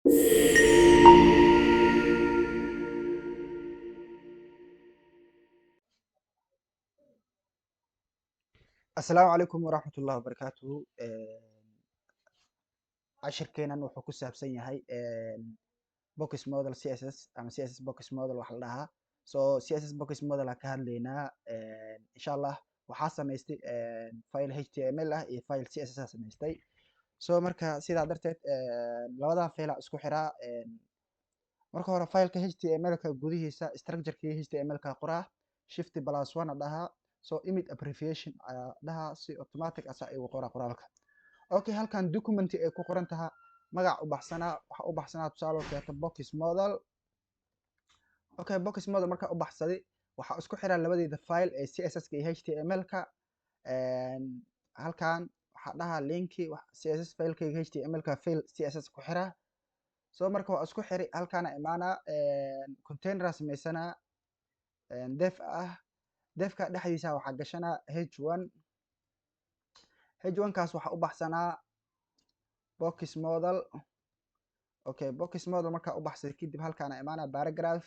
Asalaamu calaykum waraxmat ullahi wabarakaatuhu. Cashirkeenan wuxuu ku saabsan yahay box model CSS ama CSS box model waxa la dhahaa. So CSS box model aan ka hadlaynaa, insha Allah. Waxaa samaystay file HTML ah iyo file CSS aa samaystay. So marka sidaa darteed labadan file aan isku xiraa. Marka hore fileka HTML-ka gudihiisa structure-kii HTML-ka qoraa, shift plus one a dhahaa. So Emmet abbreviation ayaa dhahaa, si automatic asaa igu qoraa qoraalka. Okay, halkan document ay ku qoran taha magac u baxsanaa, waxa u baxsanaa tusaale oo kaleeto box model. Okay, box model marka u baxsaday, waxaa isku xiraa labadeeda file ee CSS-ka iyo HTML-ka. Halkan waxaa dhahaa linki CSS filekayga HTML-ka file CSS ku xiraa. So marka waa isku xiri. Halkaana imaanaa, containera sameysanaa div ah. Divka dhexdiisa waxaa gashanaa h1. H1 kaas waxaa u baxsanaa box model. Okay, box model markaa u baxsaday kadib, halkaana imaanaa paragraph.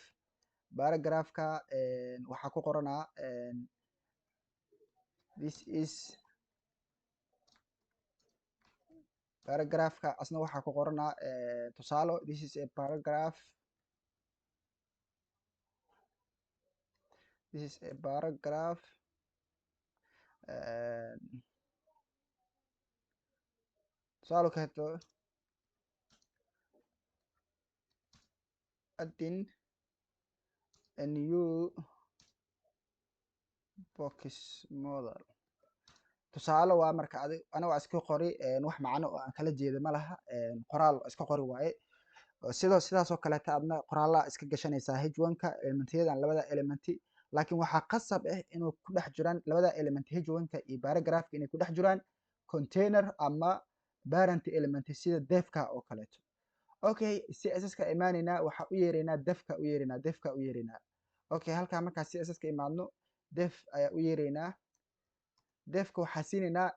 Paragraphka waxaa ku qoranaa this is paragraphka. Asna waxaa ku qoranaa tusaalo, this is a paragraph, this is a paragraph. Tusaalo kaleeto, adding a new box model, tusaale waa. Marka adi aniga waa iska qori, wax macno oo aan kala jeeda ma laha, qoraal waa iska qori waaye. Sidoo sidaas oo kaleeta adna qoraallaa iska gashanaysaa h1-ka elementyadan, labada elementi. Laakiin waxaa qasab ah inuu ku dhex jiraan labada element, h1-ka iyo paragraphka, inay ku dhex jiraan container ama parent element sida divka oo kaleeto. Okay, CSS ka imaanaynaa, waxaa u yeeraynaa divka, u yeeraynaa divka, u yeeraynaa. Okay, halkaa markaa CSS ka imaadno, div ayaa u yeeraynaa. Divka waxaa siinaynaa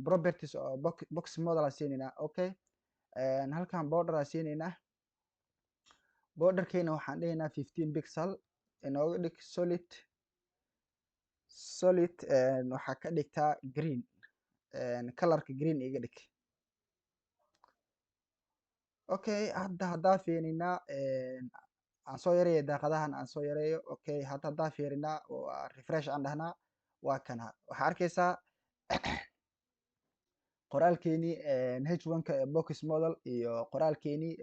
properties oo box model aa siinaynaa. Okay, halkan border aa siinaynaa. Borderkeena waxaan dhihaynaa 15 pixel inooga dhig, solid, solid. Waxaa ka dhigtaa green, colorka green iga dhig. Okay, hadda haddaa fiirinaa, aan soo yareeyo daaqadahan, aan soo yareeyo. Okay, hadda haddaa fiirinaa oo refresh aan dhahnaa, waa kana. Waxaa arkaysaa qoraalkeenii h1-ka ee box model iyo qoraalkeenii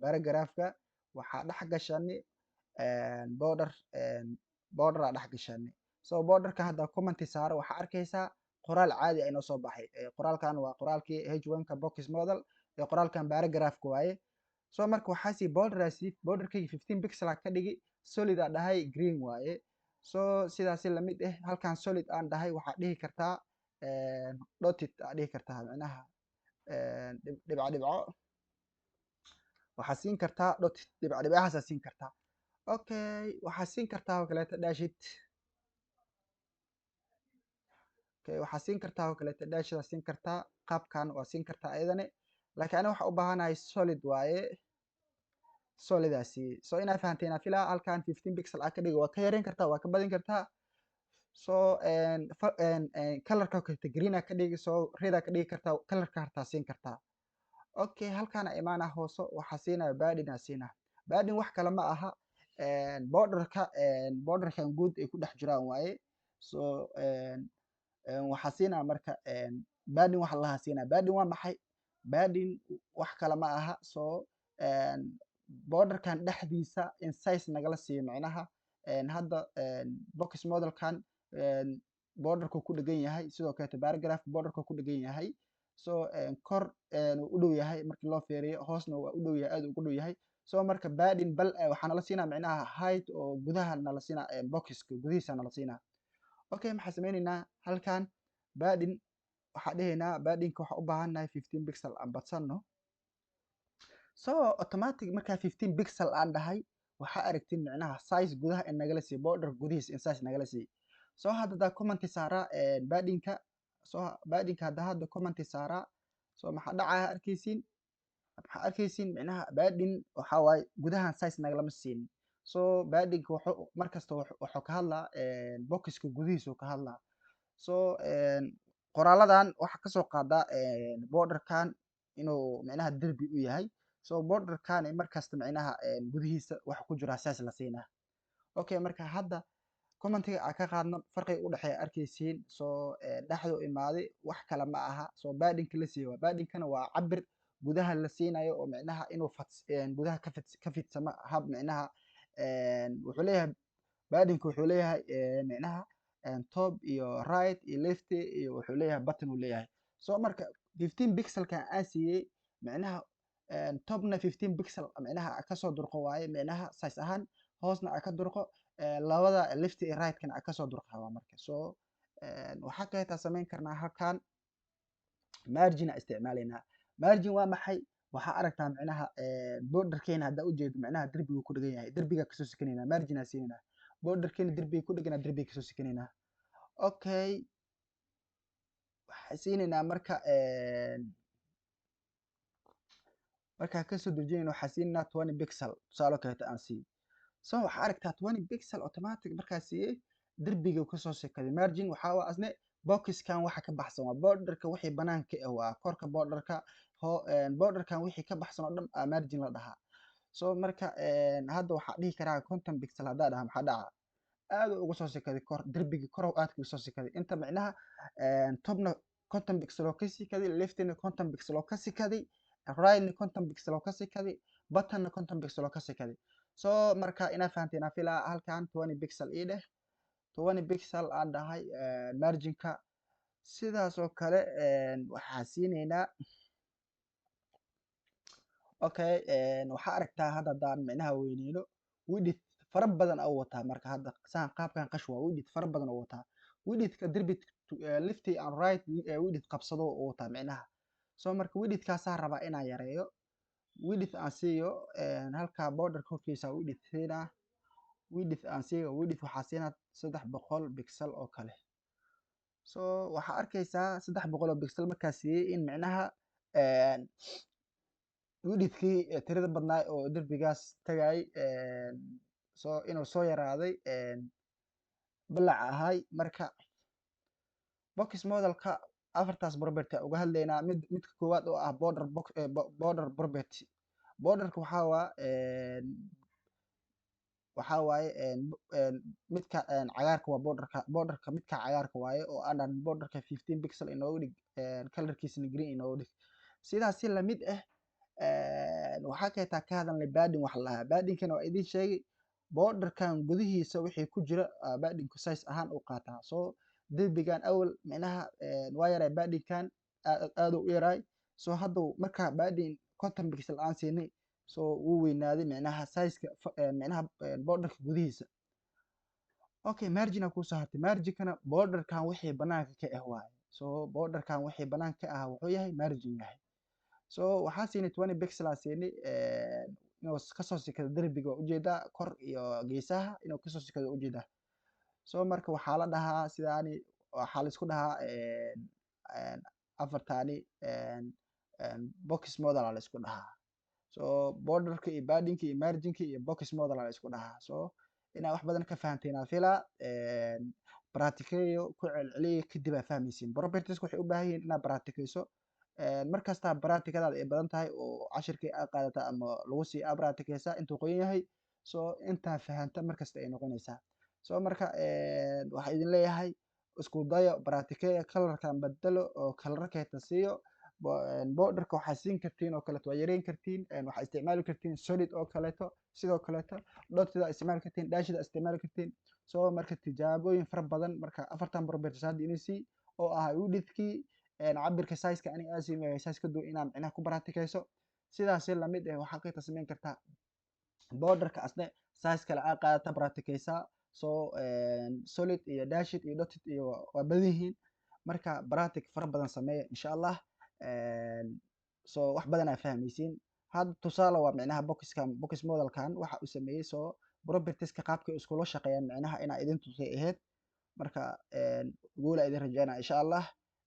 paragraphka. Waxaa dhex gashani border, border aa dhex gashani. So borderka hadda commenti saaro, waxaa arkaysaa qoraal caadi ah inoo soo baxay. Qoraalkan waa qoraalkii h1-ka box model iyo qoraalkan paragraphka waaye. So marka waxaa sii borderasi, borderkayga 15 pixel aa ka dhigi, solid aa dhahay, green waaye. So sidaasi lamid ah halkan solid aan dhahay, waxaa dhihi kartaa dotted aa dhihi kartaa, micnaha dhibco dhibco waxaa siin kartaa, dotted dhibco dhibcahaasaa siin kartaa. Okay, waxaa siin kartaa oo kaleeto dashed. Okay, waxaa siin kartaa oo kaleeto dashed aa siin kartaa, qaabkan waa siin kartaa ayadane. Laakiin aniga waxaa u baahanahay solid waaye, solidaasi. So inaa fahanteen aa filaa. Halkan 15 pixel aa ka dhiga, waa ka yareyn kartaa, waa ka badin kartaa. So colorka kaleeto green aa ka dhigi, so red aa ka dhigi kartaa, colorka hartaa siin kartaa. Okay, halkaana imaana hooso, waxaa siinaya padding aa siinaa. Padding wax kale ma aha, borderka, borderkan guud ay ku dhex jiraan waaye. So waxaa siinaa marka padding waxa lahaa siinaa. Padding waa maxay? Padding wax kale ma aha, so borderkan dhexdiisa in size nagala siiyo. Micnaha hadda box modelkan borderku ku dhegan yahay, sidoo kaleeto paragraph borderku ku dhegan yahay. So kor wuu u dhow yahay markii loo fiiriyo, hoosna waa u dhow yahay, aad ugu dhow yahay. So marka padding bal waxaa nala siinaa micnaha height oo gudaha nala siinaa, boxka gudihiisa nala siinaa. Okay, maxaa sameyneynaa? Halkan padding waxaa dhehaynaa, paddingka waxaa u baahannahay 15 pixel aan badsanno. So automatic markaa 15 pixel aan dhahay, waxaa aragtin micnaha size gudaha in nagala siiyo, border gudihiisa in size nagala siiyo. So hadda hadaa commenti saaraa paddingka, so paddingka hadda commenti saaraa, so maxaa dhacaya? Arkaysiin. Waxaa arkaysiin micnaha padding waxaa waaye gudahan size nagalama siin. So paddingka wuxuu markasta wuxuu ka hadlaa boxiska gudihiisa ka hadlaa. So qoraaladan waxaa kasoo qaadaa borderkan inuu micnaha derbi u yahay. So borderkan markasta micnaha gudihiisa waxa ku jira size la siinaa. Okay, marka hadda commentiga aan ka qaadno, farqiga u dhexeeya arkaysiin. So dhexdu imaaday, wax kale ma aha. So paddingka la siiyo waa paddingkana waa cabir gudaha la siinayo oo micnaha inuu gudaha ka fidsama hab. Micnaha wuxuu leeyahay paddingka, wuxuu leeyahay micnaha top iyo right iyo left iyo wuxuu leeyahay bottom uu leeyahay. So marka 15 pixelkan aan siiyey, micnaha topna 15 pixel micnaha kasoo durqo waaye, micnaha size ahaan hoosna a ka durqo, labada left iyo right kana a kasoo durqa waa. Marka so waxaa kaleetaa samayn karnaa, halkan margin a isticmaalaynaa. Margin waa maxay? Waxaa aragtaa micnaha borderkeena haddaa ujeedo, micnaha derbigu ku dhegan yahay, derbiga kasoo sikanayna, margin aa siinayna. Borderkeena derbiga ku dhegana, derbiga kasoo sikanaynaa. Okay, waxaa siinaynaa marka, markaa kasoo dejinayna, waxaa siinaynaa 20 pixel tusaale kaleeto aan siiyo. So waxaa aragtaa 20 pixel automatic markaa siiyey, derbiga kasoo sikaday. Margin waxaa waa asne boxkan waxa ka baxsan, waa borderka wixii banaanka ah, waa korka borderka ho borderkan wixii ka baxsan oo dhan aa margin la dhahaa. So marka hadda waxaa dhihi karaa 50 pixel haddaa dhaha, maxaa dhaca? Aad uga soo sikaday kor, derbigii kor aadka uga soo sikaday. Inta micnaha topna 50 pixel oo ka sikaday, leftina 50 pixel oo ka sikaday, rightna 50 pixel oo ka sikaday, bottomna 50 pixel oo ka sikaday. So marka inaa fahanteen aan filaa. Halkan 20 pixel ii dheh, 20 pixel aan dhahay marginka. Sidaas oo kale waxaa siinaynaa. Okay, waxaa aragtaa hadda haddaan micnaha weyneyno, width fara badan au wataa. Marka hadda saan qaabkan qash waa width fara badan oo wataa, widthka derbi left and right width qabsado oo wataa micnaha. So marka widthkaasaa rabaa inaan yareeyo, width aan siiyo halka borderka korkiisa width siinaa, width aan siiyo, width waxaa siinaa 300 pixel oo kale. So waxaa arkaysaa 300 oo pixel markaa siiyey in micnaha widthkii tirada badnaa oo derbigaas tagay so inuu soo yaraaday balac ahay. Marka box modelka afartaas property uga hadlaynaa. Midka koowaad oo ah border box, border property. Borderka waxaa waaye midka cagaarka waa borderka. Borderka midka cagaarka waaye oo aan dhahan borderka 15 pixel inooga dhig, colorkiisana green inooga dhig. Sidaas si lamid ah waxaa kaleetaa ka hadalnay padding wax la dhahaa. Paddingkana waa idin sheegay, borderkan gudihiisa wixii ku jira paddingku size ahaan u qaataa. So derbigan awal micnaha waa yaray, paddingkan aad u yaraay. So hadda marka padding 50 pixel aan siinay, so wuu weynaaday micnaha sizeka micnaha borderka gudihiisa. Okay, margin aa kusoo hartay. Marginkana borderkan wixii banaanka ka ah waaye. So borderkan wixii banaanka ka ah wuxuu yahay margin yahay. So waxaa siinay 20 pixel aa siinay, inuu kasoo sikado derbiga waa ujeedaa, kor iyo geesaha inuu kasoo sikado waa ujeedaa. So marka waxaa la dhahaa sidaani, waxaa la isku dhahaa afartaani box model aa la isku dhahaa. So borderka iyo paddingka iyo marginka iyo box model aa la isku dhahaa. So inaa wax badan ka fahanteen aan filaa. Baraatikeeyo, ku celceliya, kadib aa fahmaysiin. Properties waxay u baahan yihiin inaad baraatikeyso. Markastaa baraatikadaada ay badan tahay oo cashirkii aad qaadata ama lagu sii aa baraatikeysaa intuu qoyan yahay, so intaa fahanta markasta ay noqonaysaa. So marka waxaa idin leeyahay isku dayo, baraatikeeya, colorkan bedelo oo colorkeeta siiyo. Borderka waxaa siin kartiin oo kaleeto, waa yareyn kartiin, waxaa isticmaali kartiin solid oo kaleeto, sidoo kaleeto dotida isticmaali kartiin, dashida isticmaali kartiin. So marka tijaabooyin fara badan. Marka afartan properties hadda idin sii oo ah widthkii, cabirka sizeka aniga aan sameeyay, size ka duwan inaa micnaha ku baraatikeyso. Sidaasi lamid eh waxaa ka samayn kartaa borderka, asne size kale aa qaadata, baraatikeysaa. So solid iyo dashed iyo dotted iyo waa badan yihiin. Marka baratic fara badan sameeya insha Allah. So wax badan aa fahmaysiin. Hadda tusaale waa micnaha boxkan, box modelkan waxa uu sameeyey. So propertieska qaabkay iskula shaqeeyaan micnaha inaa idin tusay ahayd. Marka guula idin rajeynaa insha Allah.